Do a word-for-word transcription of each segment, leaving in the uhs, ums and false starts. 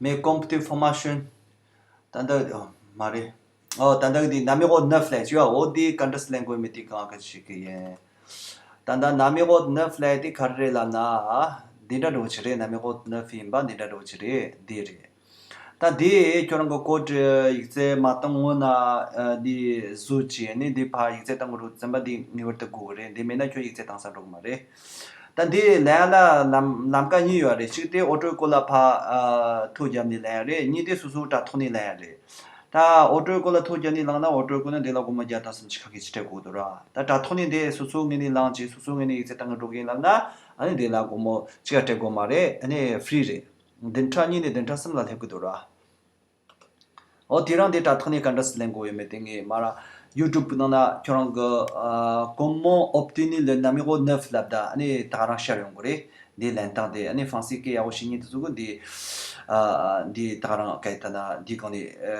Mes comptes de formation. ད་ལྟ་ཨ་མ་རེད། ཨོ་ད་ལྟ་འདི་numéro neuf ལས་བྱས་པ། འོ་འདི་ག་འདྲས་ལེན་དགོས་མིན་དེ་གང་ག་ཞིག་གི་ཡིན། ད་ལྟ་numéro neuf ལས་དེ་ག་རེ་རེད་ལབ་ན། འདི་འདྲ་འདྲ་བོ་ཅིག་རེད། numéro neuf ཡིན་པ་འདི་འདྲ་འདྲ་བོ་ཅིག་རེད། འདི་རེད། ད་འདི་ཁྱོད་རང་གི་code ཡིག་ཚད་མ་བཏང་སྔོན་ན་ཨ་འདི་བཟོ་བྱས་ནས་འདི་ཕར་ཡིག་ཚད་བཏང་དགོས་རེད་བསམ་པ་འདི་ངེས་པར་དུ་དགོས་ཀྱི་རེད། འདི་མེད་ན་ཁྱོད་ཡིག་ཚད་བཏང་ས་འགྲོ་གི་མ་རེད། ད་འདི་ལན་ལ་ལམ་ལམ་ཀ་གཉིས་ཡོད་རེད། གཅིག་དེ་auto école ལ་ཕར་ཨ་ཐོ་བརྒྱབ་ནས་ལེན་ཡ་རེད། གཉིས་དེ་སོ་སོའི་དྲ་ཐོག་ནས་ལེན་ཡ་རེད། ད་auto école ལ་ཐོ་བརྒྱབ་ནས་བླངས་ན་auto école ནས་འདི་ལ་སྒོར་མོ་བརྒྱ་དང་སུམ་ཅུ་ཁ་ཤས་ཅིག་སྤྲད་དགོས་འདུག་ར། ད་དྲ་ཐོག་ནས་འདི་སོ་སོའི་ངོས་ནས་བླངས་བྱས་སོ་སོའི་ངོས་ནས་ཡིག་ཚད་བཏང་གི་འགྲོ་གི་ཡིན་ལབ་ན། ཨ་ནི་འདི་ལ་སྒོར་མོ་གཅིག་ཀ་སྤྲད་དགོས་མ་རེད། ཨ་ནི་free རེད། བདུན་ཕྲག་གཉིས་ནས་བདུན་ཕྲག་གསུམ་ལ་སླེབས་ཀྱི་འདུག་ར། འོ་དེ་རིང་འདི་དྲ་ཐོག་ནས་ག་འདྲས་ལེན་དགོས་ཡོད་མེད་དེ་ངས་མར་YouTube ནང་ན་ཁྱོད་རང་གི་ཨ་comment obtenir le numéro neuf ལབ་ད་ཨ་ནི་ད་ག་རང་ཤར་ཡོང་གི་རེད། འདི་ལེན་སྟངས་དེ་ཨ་ནི་ཧྥ་རན་སི་སྐད་ཡག་པོ་ཤེས་མཁན་དེ་ཚོ་གིས་འདི་ཨ་འདི་ད་ག་རང་སྐད་ད་ན་འདི་སྒང་ནས་ཨ་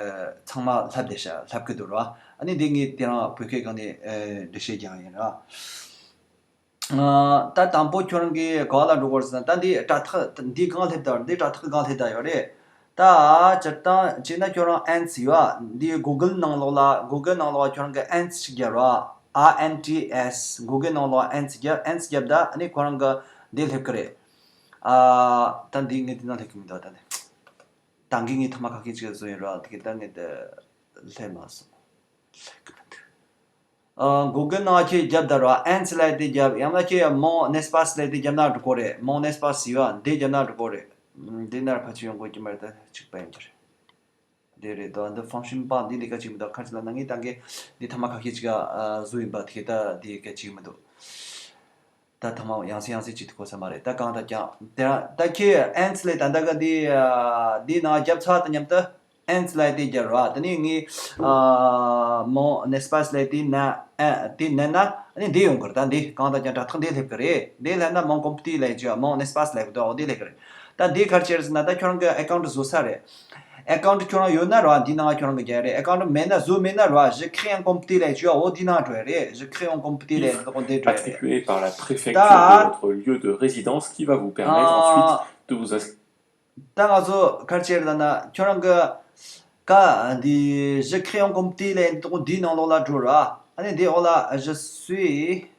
ཚང་མ་ལྷབ་བསྡད་ཤག་ལྷབ་ཀྱི་འདུག་ར། ཨ་ནི་འདི་ངས་དེ་རིང་བོད་སྐད་སྒང་ནས་ཨ་འགྲེལ་བཤད་རྒྱག་ཡིན་ར། ཨ་ད་དང་པོ་ཁྱོད་རང་གིས་ག་ལ་འགྲོ་དགོས་ཟེར་ན། ད་འདི་དྲ་ཐག་འདི་གང་སླེབས་དང་འདི་དྲ་ཐག་གང་སླེབས་དང་ཡོད་རེད། ད་སྤྱིར་བཏང་བྱས་ན་ཁྱོད་རང་ཨན་ཙི་ཡོད་ཨ། འདི་Google ནང་ལོགས་ལ་Google ནང་ལོགས་ཁྱོད་རང་གིས་ཨན་ཙི་ཅིག་རྒྱབ་ར། ཨ་ཨན་ཊི་ཨེས། Google ནང་ལོགས་ཨན་ཙི་རྒྱབ། ཨན་ཙི་རྒྱབ་ད་ཨ་ནི་ཁོ་རང་གི་འདི་སླེབས་ཀྱི་རེད། ཨ་ད་འདི་ངས་འདི་ནང་སླེབས་ཀྱི་མི་འདུག་ད་ནི་ད་གིན་ངས་ཐ་མ་ཁ་ཤས་ཅིག་བཟོས་ཡོད་ར། དེ་གི་ད་ངས་དེ་སླེབས་མ་སོང་། སླེབས་ཀྱི་མི་འདུག་ཨ་Google ནང་ཁྱེད་རྒྱབ་ད་ར། ཨན་ཙི་ལབ་དེ་རྒྱབ། ཡང་ན་ཁྱེད་mon espace ལབ་དེ་རྒྱབ་ན་འགྲིག་གི་རེད། Mon espace ཡོད་ཨ། འདི་རྒྱབ་ན་འགྲིག་གི་རེད། འདི་ནར་ཕལ་ཆེར་ཡོང་དགོས་ཀྱི་མ་རེད། ད་གཅིག་པ་ཡིན་གྱི་རེད། འདི་རེད་དོ། འདི་function bar འདི་ལས་ཀ་བྱེད་ཀྱི་མི་འདུག་ག་རེ་ཟེར་ལབ་ན་ངས་ད་གིན་འདི་ཐ་མ་ཁ་ཤས་ཅིག་ཨ་བཟོས་ཡིན་པ། དེ་ད་འདི་ལས་ཀ་བྱེད་ཀྱི་མི་འདུག་ད་ཐ་མ་ཡང་སེ་ཡང་སེ་བྱེད་དུ་གོ་ས་མ་རེད། ད་གང་ལྟར་ཀྱང་དེ་རང་ད་ཁྱེད་ཨན་ཙི་ལབ་ད་ལྟ་ག་འདི་ཨ་འདི་ནང་རྒྱབ་ཚར་དང་མཉམ་དུ། ཨན་ཙི་ལབ་དེ་རྒྱབ་ར། དེ་ནས་ངས་ཨ་mon espace ལབ་དེ་ན་ཨ་དེ་ནན་ན་ཨ་ནི་འདི་ཡོང་གི་རེད། ད་འདི་གང་ལྟར་ཀྱང་དྲ་ཐག་འདི་སླེབས་ཀྱི་རེད། འདི་སླེབས་ན་mon compte ལབ་ཀྱི་ཡོད། Mon espace ལབ་ཀྱི་འདུག་འོ་འདི་སླེབས་ཀྱི་རེད། ད་འདི་ག་རེ་བྱས་རེད་ཟེར་ན། ད་ཁྱོད་རང་གི་ཨེ་ཀའུན་ཊི་བཟོ་ཚར་རེད། ཨེ་ཀའུན་ཊི་ཁྱོད་རང་ཡོད་ན་ར་འདི་ནང་ཁྱོད་རང་གི་རྒྱག་རེད། ཨེ་ཀའུན་ཊི་མེད་ན་བཟོ་མེད་ན་ར je crée un compte ལབ་ཀྱི་ཡོད། འོ་འདི་ནང་འགྲོ་ཡ་རེད། Je crée un compte ལབ་འདི་ནང་འགྲོ་ཡ་རེད། Attribué par la préfecture de ད་votre lieu de résidence qui va vous permettre ensuite ཨ་de vous inscrire. ད་ང་ཚོ་ག་རེ་བྱས་རེད་ལབ་ན། ཁྱོད་རང་གི་ཀ་འདི་je crée un compte ལབ་འདི་ནང་ལོགས་ལ་འགྲོ་ར། ཨ་ནི་འདི་འོག་ལ་je suis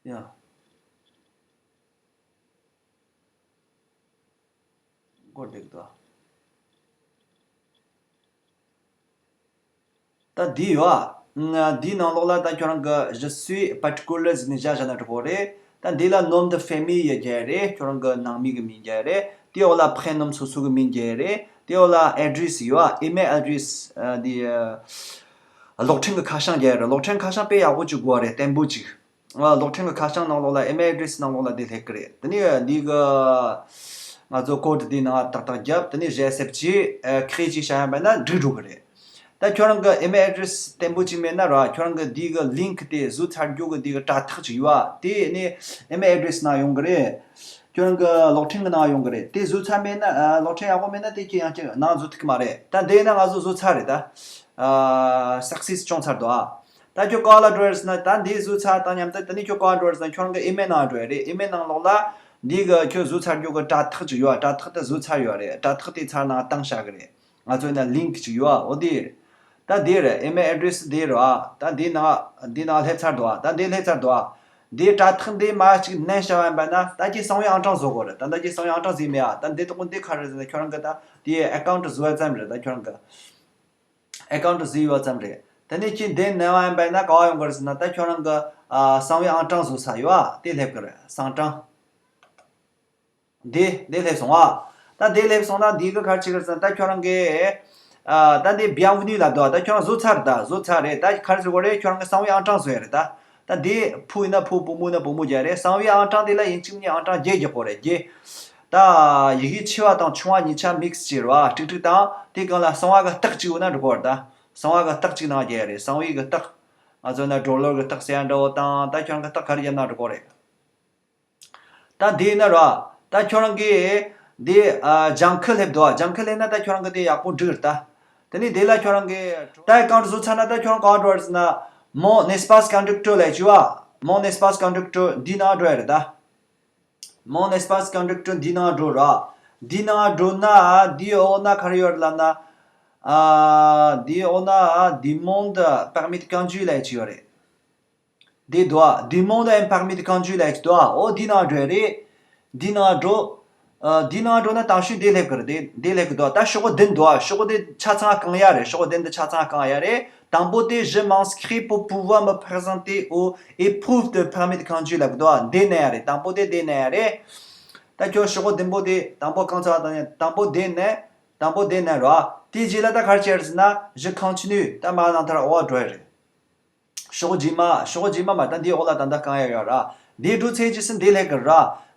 ཡ། སྐོར་འདེགས་དོ། ད་འདི་ཡོད་ཨ། འདིའི་ནང་ལོགས་ལ་ད་ཁྱོད་རང་གི་je suis particulier ཟེར་ནས་བཞག་བཞག་ན་འགྲིག་གི་རེད། ད་འདི་ལ་nom de famille ཡ་རྒྱག་ཡ་རེད། ཁྱོད་རང་གི་ནང་མི་གི་མིང་རྒྱག་ཡ་རེད། དེའི་འོག་ལ་prénom སོ་སོ་གི་མིང་རྒྱག་ཡ་རེད། དེའི་འོག་ལ་address ཡོད་ཨ། email address ཨ་འདི་ཨ་གློག་འཕྲིན་གི་ཁ་བྱང་རྒྱག་ཡ་རེད། གློག་འཕྲིན་ཁ་བྱང་དཔེ་ཡག་པོ་ཅིག་དགོས་རེད། བརྟན་པོ་ཅིག་ཨ་གློག་འཕྲིན་གྱི་ཁ་བྱང་ནང་ལོགས་ལ་email address ནང་ལོགས་ལ་དེ་སླེབས་ཀྱི་རེད། དེ་ནས་འདི་གི་ང་ཚོ་code འདི་ནང་ཏག་ཏག་བརྒྱབ། དེ་ནས་j'accepte བྱས་ཨ་create བྱས་བཞག་ཡིན་པ་ན་འགྲིག་འགྲོ་གི་རེད། ད་ཁྱོད་རང་གི་email address བརྟན་པོ་ཅིག་མེད་ན་ར། ཁྱོད་རང་གི་འདི་གི་link དེ་བཟོས་ཚར་རྒྱུ་གི་འདི་གི་དྲ་ཐག་ཅིག་ཡོད་ཨ། དེ་ནས་email address ནང་ཡོང་གི་རེད། ཁྱོད་རང་གི་གློག་འཕྲིན་གི་ནང་ཡོང་གི་རེད། དེ་བཟོས་ཚར་མེད་ན་ཨ་གློག་འཕྲིན་ཡག་པོ་མེད་ན་དེ་ཁྱེད་ཡང་ཁྱེད་ནང་བཟོ་ཐུབ་ཀྱི་མ་རེད། ད་དེ་ན་ང་ཚོ་བཟོས་ཚར་རེད། ད་ཨ་success བྱུང་ཚར་འདུག་ཨ། ད་ཁྱོད་ག་ལ་འགྲོ་ཡ་རེད་ཟེར་ན། ད་འདི་བཟོས་ཚར་དང་མཉམ་དུ་དེ་ནས་ཁྱོད་ག་འགྲོ་ཡ་རེད་ཟེར་ན། ཁྱོད་རང་གི་email ནང་འགྲོ་ཡ་རེད། email ནང་ལོགས་ལ་འདི་གི་ཁྱོད་བཟོས་ཚར་རྒྱུ་གི་དྲ་ཐག་ཅིག་ཡོད་ཨ། དྲ་ཐག་དེ་བཟོས་ཚར་ཡོད་རེད། དྲ་ཐག་དེ་ཚར་ནང་བཏང་བཞག་གི་རེད། ང་ཚོ་ཡིན་ན་link ཅིག་ཡོད་ཨ། འོ་དེ་རེད། ད་དེ་རེད། email address དེ་རེད་ཨ། ད་འདི་ནང་འདི་ནང་སླེབས་ཚར་འདུག་ཨ། ད་འདི་སླེབས་ཚར་འདུག་ཨ། འདི་དྲ་ཐག་འདི་མར་ཅིག་མནན་བཞག་པ་ཡིན་པ་ན་ད་ཁྱེད་གསང་བའི་ཨང་གྲངས་བཟོ་དགོས་རེད། ད་ད་ཁྱེད་གསང་བའི་ཨང་གྲངས་ཟིག་མེད་ཨ། ད་འདི་དག་འདི་ག་རེ་ཟེར་ན་ཁྱོད་རང་གི་ད་དེའི་account བཟོ་བ་ཙམ་རེད། ད་ཁྱོད་རང་གི་account བཟོས་ཡོད་ཙམ་རེད། དེ་ནས་ཁྱེད་འདི་ནས་བ་ཡིན་པ་ན་ག་བ་ཡོང་གི་རེད་ཟེར་ན། ད་ཁྱོད་རང་གི་ཨ་གསང་བའི་ཨང་གྲངས་བཟོ་ས་ཡོད་ཨ། དེ་སླེབས་གི་རེད། གསང་གྲངས་འདི་འདི་སླེབས་སོང་ཨ། ད་འདི་སླེབས་སོང་ན་འདི་གི་ག་རེ་བྱེད་གི་རེད་ཟེར་ན། ད་ཁྱོད་རང་གི་ཨ་ད་འདི་bienvenue ལབ་འདུག་ཨ། ད་ཁྱོད་རང་བཟོ་ཚར། ད་བཟོ་ཚར་རེད། ད་ག་རེ་བཟོ་དགོས་རེད། ཁྱོད་རང་གི་གསང་བའི་ཨང་གྲངས་བཟོ་ཡ་རེད། ད་ད་འདི་ཕོ་ཡིན་ན་ཕོ། བུ་མོ་ཡིན་ན་བུ་མོ་རྒྱག་རེད། གསང་བའི་ཨང་གྲངས་དེ་ལ་ཡིན་གཅིག་མིན་གཉིས་ཨང་གྲངས་བརྒྱད་རྒྱག་དགོས་རེད། བརྒྱད། ད་ཡི་གེ་ཆེ་བ་དང་ཆུང་བ་གཉིས་ཆ་mix བྱས་རེད་བ། ཀྲིག་ཀྲིག་དང་། དེ་སྒང་ལ་གསང་བ་གི་རྟགས་གཅིག་ཡོད་ན་འགྲིག་གི་རེད། ད་གསང་བ་གི་རྟགས་གཅིག་ནང་རྒྱག་ཡ་རེད། གསང་བའི་གི་རྟགས། ང་ཚོ་ན་dollar གི་རྟགས་ཟེར་ཡ་འདྲ་བོ་དང་། ད་ཁྱོད་རང་གི་རྟགས་ག་རེ་བརྒྱབ་ན་འགྲིག་གི་རེད། ད་འདི་ཡིན་ན་ར། ད་ཁྱོད་རང་གི་འདི་ཨ་ལྗང་ཁུ་སླེབས་འདུག་ཨ། ལྗང་ཁུ་སླེབས་ན་ད་ཁྱོད་རང་གི་དེ་ཡག་པོ་འགྲིག་རེད། ད་དེ་ནས་དེ་ལ་ཁྱོད་རང་གི་ད་account བཟོས་ཚར་ན་ད་ཁྱོད་རང་ག་པར་འགྲོ་རེད་ཟེར་ན། Mon espace conducteur ལབ་ཀྱི་ཡོད་པ། Mon espace conducteur འདི་ནང་འགྲོ་ཡ་རེད་ད། Mon espace conducteur འདི་ནང་འགྲོ་ར། འདི་ནང་འགྲོ་ན་འདི་འོག་ན་ག་རེ་ཡོད་རེད་ལབ་ན། ཨ། འདི་འོག་ན་demande permis de conduire ལབ་ཀྱི་ཡོད་རེད། འདི་འདུག་ཨ། Demande un permis de conduire ལབ་ཀྱི་འདུག་ཨ། འོ་འདི་ནང་འགྲོ་ཡ་རེད། འདི་ནང་འགྲོ། ཨ། འདི་ནང་འགྲོ་ན་དང་ཤོས་འདི་སླེབས་ཀྱི་རེད། འདི་འདི་སླེབས་ཀྱི་འདུག་ཨ། ད་ཤོག་གུ་བདུན་འདུག་ཨ། ཤོག་གུ་འདི་ཆ་ཚང་བཀང་ཡ་རེད། ཤོག་གུ་བདུན་འདི་ཆ་ཚང་བཀང་ཡ་རེད། དང་པོ་དེ། Je m'inscris pour pouvoir me présenter aux épreuves de permis de conduire ལབ་ཀྱི་འདུག་ཨ། འདི་ནས་ཡ་རེད། དང་པོ་དེ་འདི་ནས་ཡ་རེད། ད་ཁྱོད་ཤོག་གུ་བདུན་པོ་དེ་དང་པོ་བཀང་ཚར་བ་དང་། དང་པོ་འདི་ནས། དང་པོ་འདི་ནས་ར། དེ་རྗེས་ལ་ད་ག་རེ་བྱས་རེད་ཟེར་ན། Je continue ད་མར་ནང་ཐར་འོག་འགྲོ་ཡ་རེད། ཤོག་གུ་རྗེས་མ། ཤོག་གུ་རྗེས་མ་མ། ད་འདིའི་འོག་ལ་ད་ལྟ་བཀང་ཡ་ཡོད་ར། འདི་འགྲོ་ཚར་རྗེས་སུ་འདི་སླེབས་ཀྱི་ར།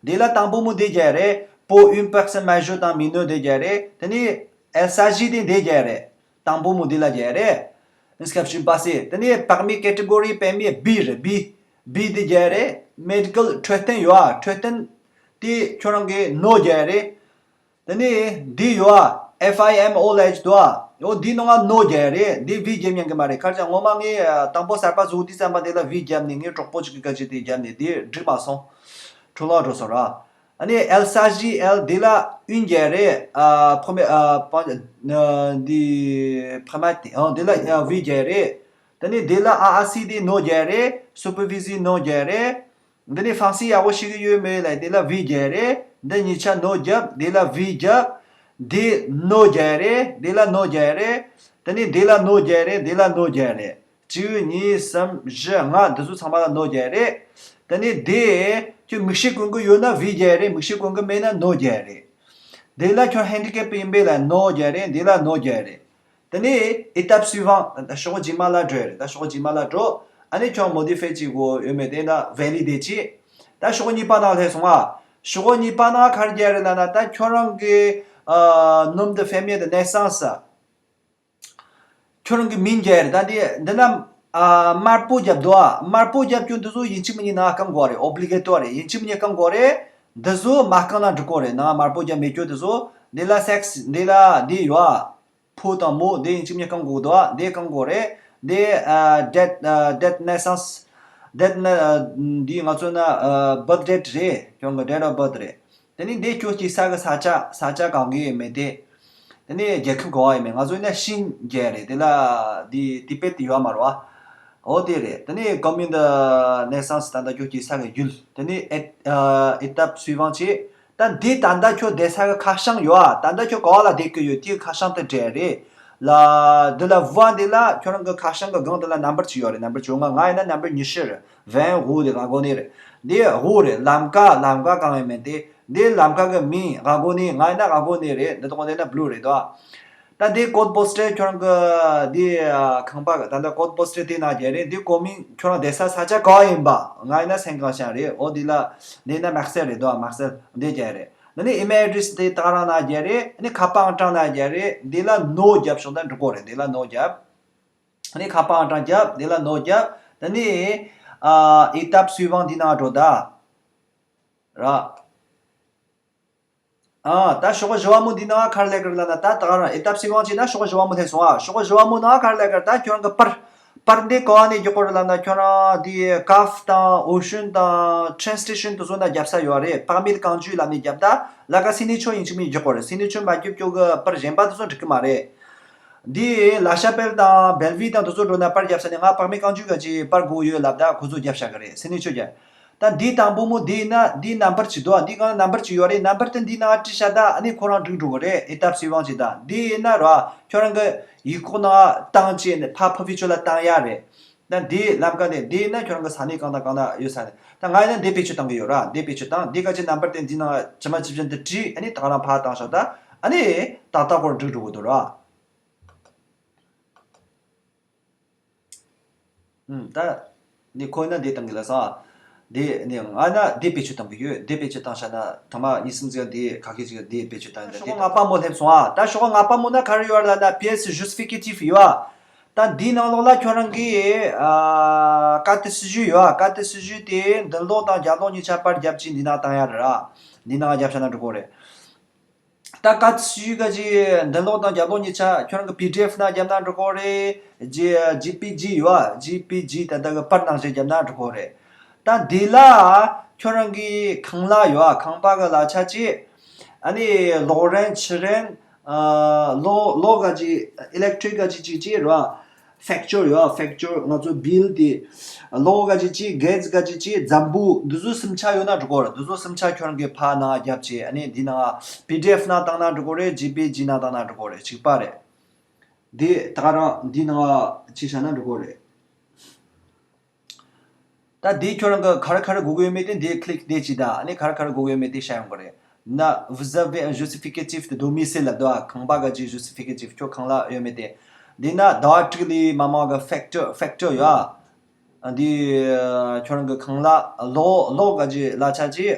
འདི་ལ་དང་པོ་མོ་འདི་རྒྱག་རེད། Pour une personne majeure དང་mineure འདི་རྒྱག་རེད། དེ་ནས་il s'agit དེ་འདི་རྒྱག་རེད། དང་པོ་མོ་འདི་ལ་རྒྱག་རེད། Inscription passée དེ་ནས་permis catégorie permis B རེད། B B འདི་རྒྱག་རེད། Médical འཕྲོད་བསྟེན་ཡོད་ཨ། འཕྲོད་བསྟེན་དེ་ཁྱོད་རང་གིས་no རྒྱག་རེད། དེ་ནས་འདི་ཡོད་ཨ། F I M O ལབ་ཀྱི་འདུག་ཨ། འོ་འདི་ནང་ང་no རྒྱག་རེད། འདི་V རྒྱབ་ཉན་གི་མ་རེད། ག་རེ་ཟེར་ན་ངོ་མ་ངས་དང་པོ་གསར་པ་བཟོ་དུས་ཙམ་པ་འདི་ལ་V བརྒྱབ་ནས། ངའི་གྲོགས་པོ་གཅིག་གིས་སྐད་ཆ་དེ་བརྒྱབ་ནས་འདི་འགྲིག་མ་སོང་། འཕྲོ་བརླག་འགྲོ་སོང་ར། ཨ་ནི་il s'agit འདི་ལ་U རྒྱག་རེད། ཨ། premier ཨ། འདི་premier འདི་ལ་V རྒྱག་རེད། དེ་ནས་འདི་ལ A A C འདི་no རྒྱག་རེད། Supervisé no རྒྱག་རེད། འདི་ནས་ཧྥང་སི་ཡག་པོ་ཤེས་ཀྱི་ཡོད་མེད་ལ་འདི་ལ་V རྒྱག་རེད། འདི་གཉིས་ཆ་no རྒྱབ། འདི་ལ་V རྒྱབ། འདི་no རྒྱག་རེད། འདི་ལ་no རྒྱག་རེད། དེ་ནས་འདི་ལ་no རྒྱག་རེད། འདི་ལ་no རྒྱག་རེད། གཅིག་གཉིས་གསུམ་བཞི་ལྔ་འདི་ཚོ་ཚང་མ་ལ་no རྒྱག་རེད། དེ་ནས་འདི་ཁྱོད་མིག་ཤེལ་གོན་གི་ཡོད་ན་V རྒྱག་རེད། མིག་ཤེལ་གོན་གི་མེད་ན་no རྒྱག་རེད། འདི་ལ་ཁྱོད་handicapé ཡིན་པས་ལ་no རྒྱག་རེད། འདི་ལ་no རྒྱག་རེད། དེ་ནས་étape suivante ད་ཤོག་གུ་རྗེས་མ་ལ་འགྲོ་ཡ་རེད། ད་ཤོག་གུ་རྗེས་མ་ལ་འགྲོ། ཨ་ནི་ཁྱོད་modifié བྱེད་དགོས་ཡོད་མེད་དེ་ན་validé བྱེད། ད་ཤོག་གུ་གཉིས་པ་ནང་སླེབས་སོང་ཨ། ཤོག་གུ་གཉིས་པ་ནང་ག་རེ་རྒྱག་རེད་ལབ་ན། ད་ཁྱོད་རང་གི་ཨ་nom de famille de naissance ཁྱོད་རང་གི་མིང་རྒྱག་རེད། ད་འདི་འདི་ན་ཨ་དམར་པོ་རྒྱབ་འདུག་ཨ། དམར་པོ་རྒྱབ་རྒྱུ་འདི་ཚོ་ཡིན་གཅིག་མིན་གཉིས་ནང་བཀང་དགོས་རེད། Obligatoire རེད། ཡིན་གཅིག་མིན་གཉིས་བཀང་དགོས་རེད། འདི་ཚོ་མ་བཀང་ན་འགྲིག་གོ་རེད། ནང་དམར་པོ་རྒྱབ་མེད་རྒྱུ་འདི་ཚོ། འདི་ལ་sexe འདི་ལ་འདི་ཡོད་ཨ། Fille དང་mot འདི་ཡིན་གཅིག་མིན་གཉིས་བཀང་དགོས་འདུག་ཨ། འདི་བཀང་དགོས་རེད། འདི་ཨ་date ཨ་date naissance date ན་ཨ་འདི་ང་ཚོ་ན་ཨ་birth date རེད། ཁྱོད་ཀྱི་date of birth རེད། དེ་ནས་འདི་ཁྱོད་ཀྱི་ས་གི་ས་ཆ། ས་ཆ་གང་གི་ཡོད་མེད་དེ། དེ་ནས་རྒྱལ་ཁབ་ག་བ་ཡིན་མིན། ང་ཚོ་ཡིན་ན་ཤིན་རྒྱལ་རེད། དེ་ལ་འདི་Tibet ཡོད་མ་རེད་བ། འོ་དེ་རེད། དེ་ནས་commune de naissance ད་ལྟ་ཁྱོད་ཀྱི་ས་གི་ཡུལ། དེ་ནས་ཨེ་ཨ་étape suivante བྱེད། ད་འདི་ད་ལྟ་ཁྱོད་བསྡད་ས་གི་ཁ་བྱང་ཡོད་ཨ། ད་ལྟ་ཁྱོད་ག་བ་ལ་བསྡད་ཀྱི་ཡོད། དེའི་ཁ་བྱང་དེ་འབྲི་རེད་ལ། འདི་ལ་voie འདི་ལ་ཁྱོད་རང་གི་ཁ་བྱང་གི་སྒང་དེ་ལ་number གཅིག་ཡོད་རེད། number བཅོ་ལྔ། ང་ཡིན་ན་number ཉི་ཤུ་རེད། vingt rouge དེ་ག་གོ་ནི་རེད། འདི་rouge རེད། ལམ་ཀ། ལམ་ཀ་གང་ཡིན་མིན་དེ། འདི་ལམ་ཀ་གི་མིང་ག་གོ་ནི། ང་ཡིན་ན་ག་གོ་ནི་རེད། འདི་དག་འདི་ན་bleu རེད་དོ། ད་འདི་code postal ཁྱོད་རང་གི་འདི་ཨ་ཁང་པ་གི་ད་ལྟ་code postal དེ་ནང་རྒྱག་རེད། འདི་commune ཁྱོད་རང་བསྡད་ས་ས་ཆ་ག་ཡིན་པ། ང་ཡིན་ན་Saint་Gatien རེད། འོ་འདི་ལ་འདི་ན་Marseille རེད་དོ། Marseille འདི་རྒྱག་རེད། ཨ་ནི་email address དེ་དག་རང་ནང་རྒྱག་རེད། ཨ་ནི་ཁ་པར་ཨང་གྲངས་ནང་རྒྱག་རེད། འདི་ལ་no རྒྱབ་ཤོག་ད་འགྲིག་གོ་རེད། འདི་ལ་no རྒྱབ། ཨ་ནི་ཁ་པར་ཨང་གྲངས་རྒྱབ། འདི་ལ་no རྒྱབ། ད་ནི་ཨ་étape suivante འདི་ནང་འགྲོ་ད། ར། ཨ་ད་ཤོག་གུ་བཞི་བ་མོ་འདི་ནང་ག་རེ་ལབ་ཀྱི་རེད་ལབ་ན། ད་ད་ག་རང་étape suivante བྱས་ན་ཤོག་གུ་བཞི་བ་མོ་སླེབས་སོང་ཨ། ཤོག་གུ་བཞི་བ་མོ་ནང་ག་རེ་ལབ་ཀྱི་རེད། ད་ཁྱོད་རང་གི་པར། པར་འདི་ག་བ་ནས་རྒྱག་དགོས་རེད་ལབ་ན། ཁྱོད་རང་འདི་CAF དང་Auchan དང་Train Station དེ་ཚོ་ནང་རྒྱབ་ས་ཡོད་རེད། permis de conduire ལབ་ནས་རྒྱབ། ད་ལ་ཀ་signature ཡིན་གཅིག་མིན་རྒྱག་དགོས་རེད། signature མ་རྒྱབ་ཁྱོད་གི་པར་གཞན་པ་དེ་ཚོ་འགྲིག་གི་མ་རེད། འདི་La Chapelle དང་Belleville དང་དེ་ཚོ་འགྲོ་ན་པར་རྒྱབ་ས་ནས་ང་permis de conduire ག་ཅིག་པར་དགོས་ཡོད་ལབ། ད་ཁོ་ཚོ་རྒྱབ་བཞག་གི་རེད། signature རྒྱབ། ད་འདི་དང་པོ་མོ་འདི་ཡིན་ན་འདི་number གཅིག་འདུག་ཨ། འདི་གང་number གཅིག་ཡོད་རེད། number དེ་འདི་ནང་བྲིས་བཞག་ད་ཨ་ནི་ཁོ་རང་འགྲིག་འགྲོ་གི་རེད། étape suivante བྱེད་ད། འདི་ཡིན་ན་ར་ཁྱོད་རང་གི་ཡིག་ཁོག་ནང་བཏང་བྱས་ནས་ཕ་ཕུ་ཕི་ཆོ་ལ་བཏང་ཡ་རེད། ད་འདི་ལམ་ཀ་དེ་འདི་ཡིན་ན་ཁྱོད་རང་གི་ས་གནས་གང་དང་གང་ན་ཡོད་ས་རེད། ད་ང་ཡིན་ན་འདི་བེད་སྤྱོད་བཏང་གི་ཡོད་ར། འདི་བེད་སྤྱོད་བཏང་། འདི་ག་ཅི་number དེ་འདི་ནང་ཇི་མ་ཇི་བཞིན་དུ་བྲིས། ཨ་ནི་ད་ག་རང་ཕར་བཏང་ཤོག་ད། ཨ་ནི་ཏག་ཏག་སྐོར་འགྲིག་འགྲོ་གི་འདུག་ར། ཨུམ། ད་འདི་ཁོ་ན་འདི་བཏང་གི་ལ་སོང་། འདི་ནི་ང་ན་འདི་བེད་སྤྱོད་བཏང་གི་ཡོད། འདི་བེད་སྤྱོད་བཏང་ཤ་ན་ཐ་མ་གཉིས་གསུམ་ཙམ་འདི་ཁ་ཤས་ཅིག་འདི་བེད་སྤྱོད་བཏང་ཡོད། ཤོག་ལྔ་པ་མོ་སླེབས་སོང་ཨ། ད་ཤོག་ལྔ་པ་མོ་ན་ག་རེ་ཡོད་ལབ་ན་pièce justificative ཡོད་ཨ། ད་འདིའི་ནང་ལོགས་ལ་ཁྱོད་རང་གི་ཨ་carte de séjour ཡོད་ཨ། carte de séjour དེ་མདུན་ལོགས་དང་རྒྱབ་ལོགས་གཉིས་ཆ་པར་རྒྱབ་ཅིག་འདི་ནང་བཏང་ཡ་རེད་ར། འདི་ནང་རྒྱབ་ཤ་ན་འགྲིག་གོ་རེད། ད་ག་ཚོད་ག་ཅིག་འདི་ཀློག་དང་རྒྱབ་ཀློག་གཉིས་ཆ་ཁྱོད་རང་གི་པི་ཌི་ཨེཕ་ནང་བརྒྱབ་ན་འགྲིག་གོ་རེད། ཇེ་ཇེ་པི་ཇི་ཡོད་ཨ། ཇེ་པི་ཇི་ད་ལྟ་གི་པར་ནང་བཞིན་བརྒྱབ་ན་འགྲིག་གོ་རེད། ད་འདི་ལ་ཁྱོད་རང་གི་ཁང་གླ་ཡོད་ཨ། ཁང་པ་གི་གླ་ཆ་ཅིག་ཨ་ནི་གློག་རིན་ཆུ་རིན། ཨ་གློག་གློག་ག་ཅིག་ཨི་ལེག་ཊི་རིག་ག་ཅིག་ཅིག་ཅིག་རེད་བ། ཕེག་ཅར་ཡོད་ཨ། ཕེག་ཅར་ང་ཚོ་བིལ་དེ། གློག་ག་ཅིག་ཅིག་གེ་སི་ག་ཅིག་ཅིག་འཛམ་བུ་འདི་ཚོ་སུམ་ཆ་ཡོད་ན་འགྲིག་གོ་རེད། འདི་ཚོ་སུམ་ཆ་ཁྱོད་རང་གི་ཕར་ནང་བརྒྱབ་བྱས་ཨ་ནི་འདི་ནང་པི་ཌི་ཨེཕ་ནང་བཏང་ན་འགྲིག་གོ་རེད། ཇེ་པི་ཇི་ནང་བཏང་ན་འགྲིག་གོ་རེད། གཅིག་པ་རེད། འདི་ད་ག་རང་འདི་ནང་ཅིག་བཞག་ན་འགྲིག་གོ་རེད། ད་འདི་ཁྱོད་རང་གི་ག་རེ་ག་རེ་དགོས་ཀྱི་ཡོད་མེད་དེ་འདི་ཀི་ལིག་འདི་ཅིག་ད་ཨ་ནི་ག་རེ་ག་རེ་དགོས་ཀྱི་ཡོད་མེད་དེ་བཤད་ཡོང་གི་རེད། ན་vous avez un justificatif de domicile ལབ་འདུག་ཨ། ཁང་པ་ག་ཅིག་ཇུ་སི་ཕི་ཀེ་ཊིབ་ཁྱོད་ཁང་གླ་ཡོད་མེད་དེ། འདི་ན་ཟླ་བ་དྲུག་ལས་མ་མང་གི་ཕེག་ཅར་ཕེག་ཅར་ཡོད་ཨ། འདི་ཁྱོད་རང་གི་ཁང་གླ་གློག་གློག་ག་ཅིག་གླ་ཆ་ཅིག་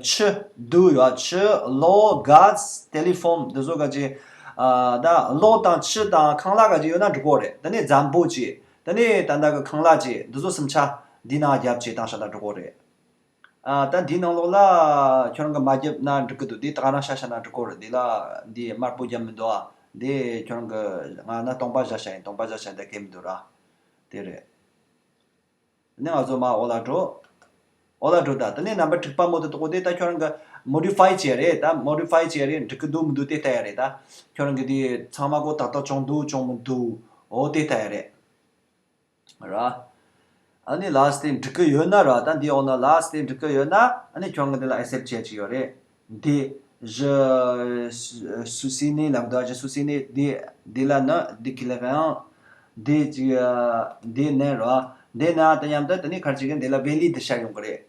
ཆུ་རྡོ་ཡོད་ཨ། ཆུ་གློག་གེ་སི་ཊེ་ལེ་ཕོན་འདི་ཚོ་ག་ཅིག་ཨ་ད་གློག་དང་ཆུ་དང་ཁང་གླ་ག་ཅིག་ཡོད་ན་འགྲིག་གོ་རེད། ད་ནི་འཛམ་བུ་ཅིག་ད་ནི་ད་ལྟ་གི་ཁང་གླ་ཅིག་འདི་ཚོ་སུམ་ཆ་འདི་ནང་བརྒྱབ་བྱས་བཏང་བཞག་ན་འགྲིག་གོ་རེད། ཨ་ད་འདིའི་ནང་ལོགས་ལ་ཁྱོད་རང་གི་མ་བརྒྱབ་ན་འགྲིག་གི་འདུག་འདི་ད་ག་རང་ཤ་ཤ་ན་འགྲིག་གོ་རེད། འདི་ལ་འདི་དམར་པོ་བརྒྱབ་མི་འདུག་ཨ། འདི་ཁྱོད་རང་གི་ང་ན་སྟོང་པ་བཞག་བྱ་ཡིན། སྟོང་པ་བཞག་བྱ་འདི་གལ་མི་འདུག་ར། དེ་རེད། ནི་ང་ཚོ་མ་འོ་ལ་འགྲོ། འོ་ལ་འགྲོ་ད། དེ་ནས་རྣམ་པ་དྲུག་པ་མོ་དེ་དོག་དེ་ད་ཁྱོད་རང་གི་མོ་ཌི་ཕའི་བྱས་རེད། ད་མོ་ཌི་ཕའི་བྱས་རེད། འགྲིག་གི་འདུག་མི་འདུག་དེ་ལྟ་ཡ་རེད། ད་ཁྱོད་རང་གི་དེ་ཚང་མ་གོ་ཏག་ཏག་བྱུང་འདུག་བྱུང་མི་འདུག་འོ་དེ་ལྟ་ཡ་རེད། ར། ཨ་ནི་ལ་སྟེ་འགྲིག་གི་ཡོད་ན་ར། ད་འདི་འོ་ན་ལ་སྟེ་འགྲིག་གི་ཡོད་ན་ཨ་ནི་ཁྱོད་ང་འདི་ལ་ཨེ་སེབ་བྱེད་ཀྱི་ཡོད་རེད། འདི་je suis né ལབ་འདུག je suis né འདི་འདི་ལ་ནི་འདི་ཁི་ལེ་ཧན་འདི་ཅི་འདི་ནས་ར། འདི་ན་ད་མཉམ་དུ་ད་ནི་ཁར་ཅིག་གི་འདི་ལ་ཝེ་ལི་དི་ཤར་ཡོང་གི་རེད།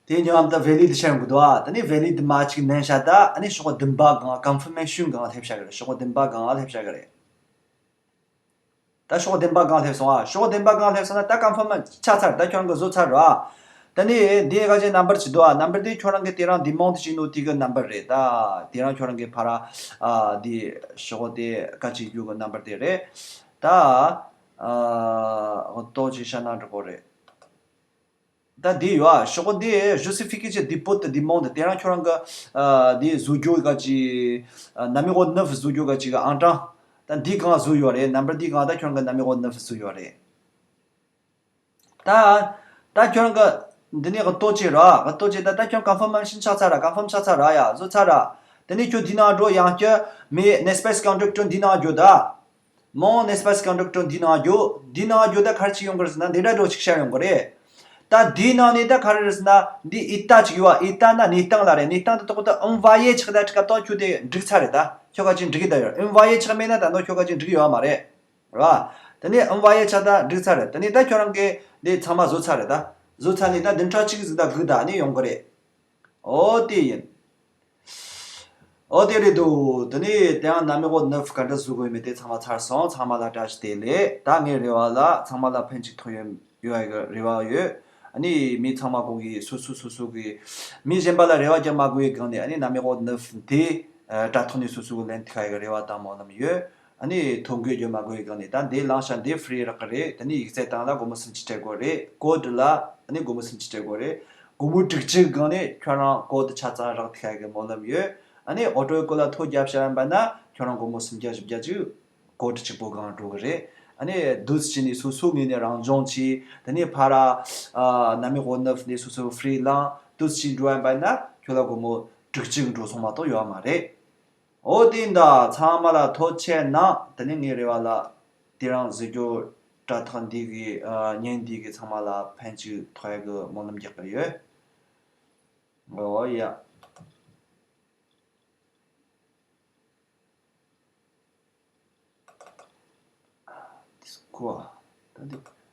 དེ་མཉམ་དུ་ཝེ་ལི་དི་ཤར་ཡོང་གི་འདུག་ཨ། ད་ནི་ཝེ་ལི་དི་མ་ཅིག་ནན་ཤ་ད་ཨ་ནི་ཤོག་བདུན་པ་གང་ཀོན་ཕར་མེ་ཤོན་གང་སླེབས་ཤ་གི་རེད། ཤོག་བདུན་པ་གང་སླེབས་ཤ་གི་རེད། ད་ཤོག་བདུན་པ་གང་སླེབས་སོང་ཨ། ཤོག་བདུན་པ་གང་སླེབས་སོང་ན་ད་ཀོན་ཕརམ་ཆགས་ཚར། ད་ཁྱོད་རང་གིས་བཟོས་ཚར་ར། ད་ནི་འདི་ག་ཅིག་རྣམ་པར་ཅིག་འདུག་ཨ། རྣམ་པར་དེ་ཁྱོད་རང་གིས་དེ་རང་ཌི་མོན་ཌི་བྱས་ནོ་དེ་གི་རྣམ་པར་རེད། ད་དེ་རང་ཁྱོད་རང་གིས་ཕར་ཨ་འདི་ཤོག་དེ་ག་ཅིག་རྒྱུ་གི་རྣམ་པར་དེ་རེད། ད་ཨ་ཏོག་ཅིག་བཤད་ན་འགྲིག་གོ་རེད། ད་འདི་ཡོད་ཨ། ཤོག་འདི་justification de dépôt de demande དེ་རང་ཁྱོད་རང་གི་ཨ་འདི་བཟོ་རྒྱུ་ག་ཅིག་ཨ་numéro neuf བཟོ་རྒྱུ་ག་ཅིག་གི་ཨང་གྲངས་ད་འདི་གང་བཟོ་ཡོད་རེད། རྣམ་པར་འདི་གང་ད་ཁྱོད་རང་གི་numéro neuf བཟོ་ཡོད་རེད། ད་ད་ཁྱོད་རང་གི་འདི་ནས་གི་ལྟོ་ཅི་ར་གི་ལྟོ་ཅི་ད་ད་ཁྱོད་ཀོན་ཕར་མེ་ཤོན་ཆགས་ཚར་ར། ཀོན་ཕརམ་ཆགས་ཚར་ར་ཡ་བཟོ་ཚར་ར། དེ་ནས་ཁྱོད་འདི་ནང་འགྲོ་ཡང་ཁྱོད་mais n'est-ce pas conducteur འདི་ནང་འགྱོ་ད། Mon espace conducteur འདི་ནང་འགྱོ། འདི་ནང་འགྱོ་ད་ག་རེ་ཅིག་ཡོང་གི་རེད་ཟེར་ན་འདི་འདྲ་འགྲོ་ཅིག་ཤར་ཡོང་གི་རེད། ད་འདི་ནང་ནས་ད་ག་རེ་རེད་ཟེར་ན་འདི་état ཅིག་ཡོད་ཨ། état ན་གནས་སྟངས་ལ་རེད། གནས་སྟངས་དེ་ཐོག་ཏུ་envoyé ཆགས་ད་ཁྲི་ཀ་ཏོ་ཁྱོད་དེ་འགྲིག་ཚར་རེད། ད་ཁྱོད་ག་ཅིག་འགྲིག་གི་ད་ཡོད། envoyé ཆགས་མེད་ན་ད་ནོ་ཁྱོད་ག་ཅིག་འགྲིག་ཡོད་མ་རེད། ར། དེ་ནས་envoyé ཆགས་ད་འགྲིག་ཚར་རེད། དེ་ནས་ད་ཁྱོད་རང་གིས་འདི་ཚང་མ་བཟོ་ཚར་རེད། ད་བཟོ་ཚར་ནས་ད་བདུན་ཕྲག་གཅིག་ཟིག་ད་སྒུག་ད་ནས་ཡོང་གི་རེད། ཨོ་དེ་ཡིན། ཨོ་དེ་རེད་འདུག་དེ་ནས་དེ་ཡང་numéro neuf ག་འདྲ་བཟོ་དགོས་མེད་དེ་ཚང་མ་ཚར་སོང་། ཚང་མ་ལ་བཀྲ་ཤིས་བདེ་ལེགས། ད་ངའི་རེ་བ་ལ་ཚང་མ་ལ་ཕན་ཅིག་ཐོགས་ཡོད་ཡོད་ཡ་གི་རེ་བ་ཡོད། ཨ་ནི་མི་ཚང་མ་གོ་གི་སོ་སོ་སོ་སོ་གི་མི་གཞན་པ་ལ་རེ་བ་རྒྱག་མ་དགོས་ཡའི་སྒང་ནས་ཨ་ནི་numéro neuf དེ་དྲ་ཐོག་ནས་སོ་སོ་གི་ལན་ཐུག་ཡ་གི་རེ་བ་དང་སྨོན་ལམ་ཡོད། ཨ་ནི་ཐོ་འགོད་རྒྱུ་མ་དགོས་ཡི་སྒང་ནས་ད་འདི་བླངས་ཤག་འདི་free རག་གི་རེད། དེ་ནི་ཡིག་ཚད་སྟེང་ལ་སྒོར་མོ་སུམ་ཅུ་སྤྲད་དགོས་རེད། code ལ་ཨ་ནི་སྒོར་མོ་སུམ་ཅུ་སྤྲད་དགོས་རེད། སྒོར་མོ་དྲུག་ཅུ་སྒང་ནས་ཁྱོད་རང་code ཆ་ཚང་རག་ཐུབ་ཡ་གི་སྨོན་ལམ་ཡོད། ཨ་ནི་auto école ལ་ཐོ་བརྒྱབ་བཞག་ཡིན་པ་ན་ཁྱོད་རང་སྒོར་མོ་སུམ་བརྒྱ་བཞི་བརྒྱ་ཅིག་code གཅིག་པོ་སྒང་འགྲོ་གི་རེད། ཨ་ནི་དུས་ཕྱིན་ནས་སོ་སོ་ངོས་ནས་རང་སྦྱོང་བྱས། དེ་ནས་ཕར་ཨ་numéro neuf ནས་སོ་སོ་free བླངས་དུས་ཕྱིན་འགྲོ་ཡིན་པ་ན་ཁྱོད་ལ་སྒོར་མོ་དྲུག་ཅུ་འགྲོ་སོང་མ་གཏོགས་ཡོད་མ་རེད། ཨོ་དེ་འདྲ་ཚང་མ་ལ་ཐུགས་རྗེ་གནང་། དེ་ནས་ངའི་རེ་བ་ལ་དེ་རིང་གཟིགས་རྒྱོ་དྲ་ཐག་འདི་གི་ཨ་བརྙན་འདི་གི་ཚང་མ་ལ་ཕན་ཅིག་ཐོགས་ཡ་གི་སྨོན་ལམ་རྒྱག་གི་ཡོད། ཨོ་ཡ། དིས་ཀོ། ད་འདི་